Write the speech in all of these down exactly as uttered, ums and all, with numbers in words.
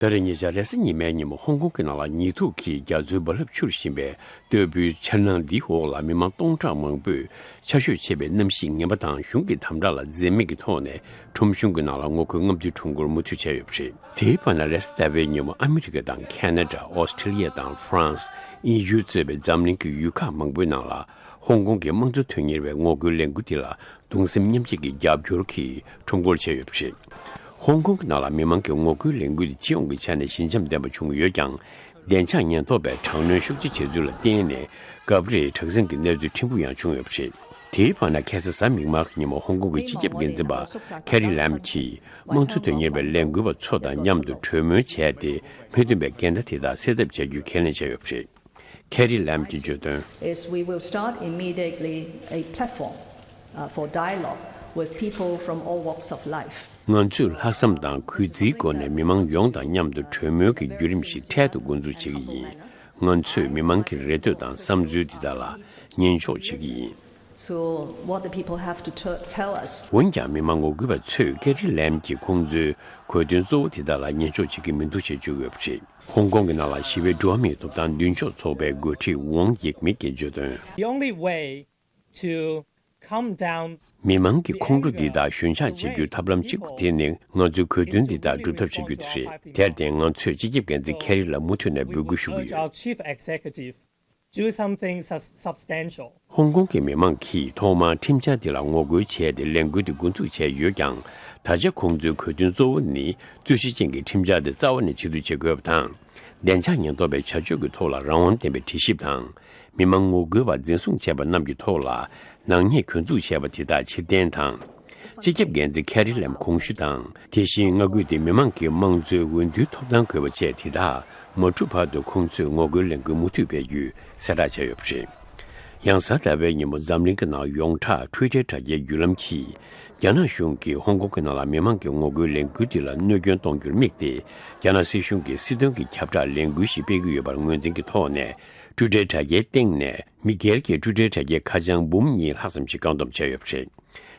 ད་རེས་ཉེ་ཆར་རེས་གཟའ་ཉི་མའི་ཉིན་མོ་ཧོང་ཀོང་གི་ནང་ལ་ཉི་གདུགས་ཀྱིས་རྒྱ་མཚོའི་རྦ་རླབས་འཕྱུར་བཞིན་པའི་སྟོད་བུའི་འཆར་སྣང་འདིའི་འོག་ལ་མི་མང་སྟོང་ཕྲག་མང་པོས་ཆར་ཞོད་ཆེ་བའི་གནམ་གཤིས་ངན་པ་དང་གཞུང་གི་དམ་དྲག་ལ་འཛེམ་མེད་ཀྱི་ཐོག་ནས་ཁྲོམ་གཞུང་གི་ནང་ལ་ངོ་རྒོལ་རྔམ་སྟོན་ཁྲོམ་སྐོར་མུ་མཐུད་བྱས་ཡོད་པ་རེད། དེའི་བར་ན་རེས་གཟའ་ཟླ་བའི་ཉིན་མོ་ཨ་མི་རི་ཀ་དང་ཁེ་ན་ཌ། ཨོ་སི་ཁྲི་ལི་ཡ་དང་ཧྥ་རན་སི། དབྱིན་ཡུལ་གཙོས་པའི་འཛམ་གླིང་གི་ཡུལ་ཁག་མང་པོའི་ནང་ལ་ཧོང་ཀོང་གི་དམངས་གཙོ་དོན་གཉེར་བའི་ངོ་རྒོལ་ལས་འགུལ་འདི་ལ་གདུང་སེམས་མཉམ་སྐྱེད་ཀྱི་རྒྱབ་སྐྱོར་གྱིས་ཁྲོམ་སྐོར་བྱས་ཡོད་པ་རེད། ཧོང་ཀོང་གི་ནང་ལ་མི་མང་གི་ངོ་རྒོལ་ལས་འགུལ་དེ་སྤྱི་ཡོངས་ཀྱི་ཆ་ནས་ཞི་འཇམ་ལྡན་པ་བྱུང་ཡོད་ཀྱང་། བདེ་འཇགས་ཉེན་རྟོག་པས་དྲག་གནོན་ཤུགས་ཆེ་བྱས་ཚུལ་ལ་བརྟེན་ནས་སྐབས་རེ་དྲག་ཟིང་གི་གནས་ཚུལ་ཕྲན་བུ་ཡང་བྱུང་ཡོད་པ་རེད། དེའི་བར་ན་ཁ་སང་གཟའ་མིག་དམར་གྱི་ཉིན་མོ་ཧོང་ཀོང་གི་སྤྱི་ཁྱབ་འགན་འཛིན་པ་ཁེ་རི་ལམ་གྱིས་དམངས་གཙོ་དོན་གཉེར་བའི་ལས་འགུལ་བ་ཚོ་དང་མཉམ་དུ་གྲོས་མོལ་བྱས་ཏེ་མི་མཐུན་པའི་འགལ་ཟླ་དེ་དག་སེལ་ཐབས་བྱ་རྒྱུའི་ཁས་ལེན་བྱས་ཡོད་པ་རེད། ཁེ་རི་ལམ་གྱིས་བརྗོད་དོན། Is we will start immediately a platform, uh, for dialogue with people from all walks of life. ང་ཚོས་ལྷག་བསམ་དང་གུས་བརྩིའི་སྒོ་ནས་མི་མང་ཡོངས་དང་མཉམ་དུ་གྲོས་མོལ་གྱི་བརྒྱུད་རིམ་ཞིག་འཕྲལ་དུ་འགོ་འཛུགས་བྱེད་ཀྱི་ཡིན། ང་ཚོས་མི་མང་གི་རེ་འདོད་དང་བསམ་ཚུལ་འདི་དག་ལ་ཉན་འཇོག་བྱེད་ཀྱི་ཡིན། So what the people have to t- tell us. འོན་ཀྱང་མི་མང་ངོ་རྒོལ་བ་ཚོས་ཀེ་རི་ལེམ་གྱིས་ཁོང་ཚོའི་གོ་དོན་གཙོ་བོ་དེ་དག་ལ་ཉན་འཇོག་བྱེད་ཀྱི་མི་འདུག་ཅེས་བརྗོད་ཡོད་པ་རེད། ཧོང་ཀོང་གི་ནང་ལ་ཞི་བའི་འགྲོ་བ་མིའི་ཐོབ་ཐང་མདུན་སྐྱོད་ཚོགས་པའི་འགོ་ཁྲིད་ཝང་ཡིག་མིག་གིས་བརྗོད་དོན། The only way to come down. མི་མང་གི་ཁོང་ཁྲོ་འདི་དག་ཞོད་འཇགས་བྱེད་རྒྱུའི་ཐབས་ལམ་གཅིག་པུ་དེ་ནི་ང་ཚོའི་གོ་དོན་འདི་དག་སྒྲུབ་ཐབས་བྱ་རྒྱུ་དེ་རེད། དེར་བརྟེན་ང་ཚོས་སྤྱི་ཁྱབ་འགན་འཛིན་ཁེ་རི་ལ་མུ་མཐུད་ནས་འབོད་སྐུལ་ཞུ་གི་ཡོད། Our chief executive do something sus- substantial. ཧོང་ཀོང་གི་མི་མང་གིས་ཐོག་མར་ཁྲིམས་འཆར་འདི་ལ་ངོ་རྒོལ་བྱས་ཏེ་ལས་འགུལ་འདི་འགོ་འཛུགས་བྱས་ཡོད་ཀྱང་། ད་ཆ་ཁོང་ཚོའི་གོ་དོན་གཙོ་བོ་ནི་རྩོད་གཞི་ཅན་གྱི་ཁྲིམས་འཆར་འདི་རྩ་བ་ནས་ཕྱིར་བསྡུ་བྱེད་དགོས་པ་དང་། བདེ་འཇགས་ཉེན་རྟོག་པའི་བྱ་སྤྱོད་ཀྱི་ཐོག་ལ་རང་དབང་ལྡན་པའི་དྲི་ཞིབ་དང་། མི་མང་ངོ་རྒོལ་བ་འཛིན་བཟུང་བྱས་པ་རྣམས་ཀྱི་ཐོག་ལ་ནག་ཉེས་གྱོད་འཛུགས་བྱས་པ་དེ་དག་ཕྱིར་འཐེན་དང་། སྤྱི་ཁྱབ་འགན་འཛིན་ཁེ་རི་ལེམ་གོང་ཞུ་དང་། དེ་བཞིན་མངའ་ཁུལ་དེའི་མི་མང་གི་དམངས་གཙོའི་འོས་བསྡུའི་ཐོབ་ཐང་དགོས་པ་བཅས་དེ་དག་མ་གྲུབ་བར་དུ་ཁོང་ཚོས་ངོ་རྒོལ་ལས་འགུལ་མུ་མཐུད་སྤེལ་རྒྱུའི་གསལ་བསྒྲགས་བྱས་ཡོད་པ་རེད། ཡང་གཟའ་ཟླ་བའི་ཉིན་མོ་འཛམ་གླིང་གི་ནང་ཡོངས་གྲགས་ཊུའི་ཊར་དྲ་རྒྱའི་བརྒྱུད་ལམ་གྱིས། རྒྱ་ནག་གཞུང་གིས་ཧོང་ཀོང་གི་ནང་ལ་མི་མང་གི་ངོ་རྒོལ་ལས་འགུལ་དེ་ལ་གནོད་སྐྱོན་གཏོང་རྒྱུར་དམིགས་ཏེ། རྒྱ་ནག་སྲིད་གཞུང་གིས་སྲིད་དོན་གྱི་ཁྱབ་བསྒྲགས་ལས་འགུལ་ཞིག་སྤེལ་གྱི་ཡོད་པར་ངོས་འཛིན་གྱི་ཐོག་ནས། ཊུའི་ཊར་དྲ་རྒྱའི་སྟེང་ནས་མི་སྒེར་གྱི་ཊུའི་ཊར་དྲ་རྒྱའི་ཁ་བྱང་འབུམ་གཉིས་ལྷག་ཙམ་ཞིག་བཀག་སྡོམ་བྱས་ཡོད་པ་རེད།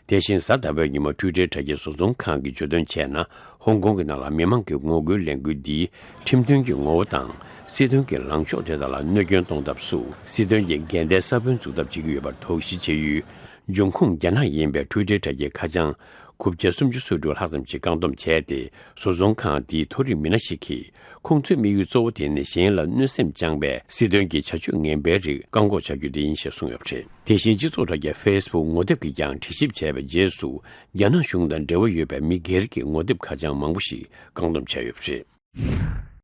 དེ་བཞིན་གཟའ་ཟླ་བའི་ཉིན་མོ་ཊུའི་ཊར་དྲ་རྒྱའི་བཟོ་ཚོང་ཁང་གིས་བརྗོད་དོན་བྱས་ན། ཧོང་ཀོང་གི་ནང་ལ་མི་མང་གི་ངོ་རྒོལ་ལས་འགུལ་འདིས་ཁྲིམས་མཐུན་གྱི་ངོ་བོ་དང་། སྲིད་དོན་གྱི་ལངས་ཕྱོགས་དེ་དག་ལ་གནོད་སྐྱོན་གཏོང་ཐབས་སུ། སྲིད་དོན་གྱི་འགལ་ཟླའི་ས་བོན་འཛུགས་ཐབས་བྱེད་ཀྱི་ཡོད་པར་དོགས་གཞི་བྱེད་ཡུལ། འབྱུང་ཁུངས་རྒྱ་ནག་ཡིན་པའི་ཊུའི་ཊར་དྲ་རྒྱའི་ཁ་བྱང་དགུ་བརྒྱ་སུམ་ཅུ་སོ་དྲུག་ལྷག་ཙམ་ཞིག་བཀག་སྡོམ་བྱས་ཏེ། བཟོ་ཚོང་ཁང་དེའི་མཐོ་རིམ་མི་སྣ་ཞིག་གིས། ཁོང་ཚོའི་དམིགས་ཡུལ་གཙོ་བོ་དེ་ནི་གཞན་ལ་གནོད་སེམས་བཅངས་པའི་སྲིད་དོན་གྱི་བྱ་སྤྱོད་ངན་པའི་རིགས་བཀག་འགོག་བྱ་རྒྱུ་དེ་ཡིན་ཞེས་གསུངས་ཡོད་པ་རེད། དེ་བཞིན་སྤྱི་ཚོགས་དྲ་རྒྱ་ཕེ་སི་བུག་ངོ་དེབ་ཀྱིས་ཀྱང་དྲི་ཞིབ་བྱས་པའི་རྗེས་སུ། རྒྱ་ནག་གཞུང་དང་འབྲེལ་བ་ཡོད་པའི་མི་སྒེར་གྱི་ངོ་དེབ་ཁ་བྱང་མང་པོ་ཞིག་བཀག་སྡོམ་བྱས་ཡོད་པ་རེད།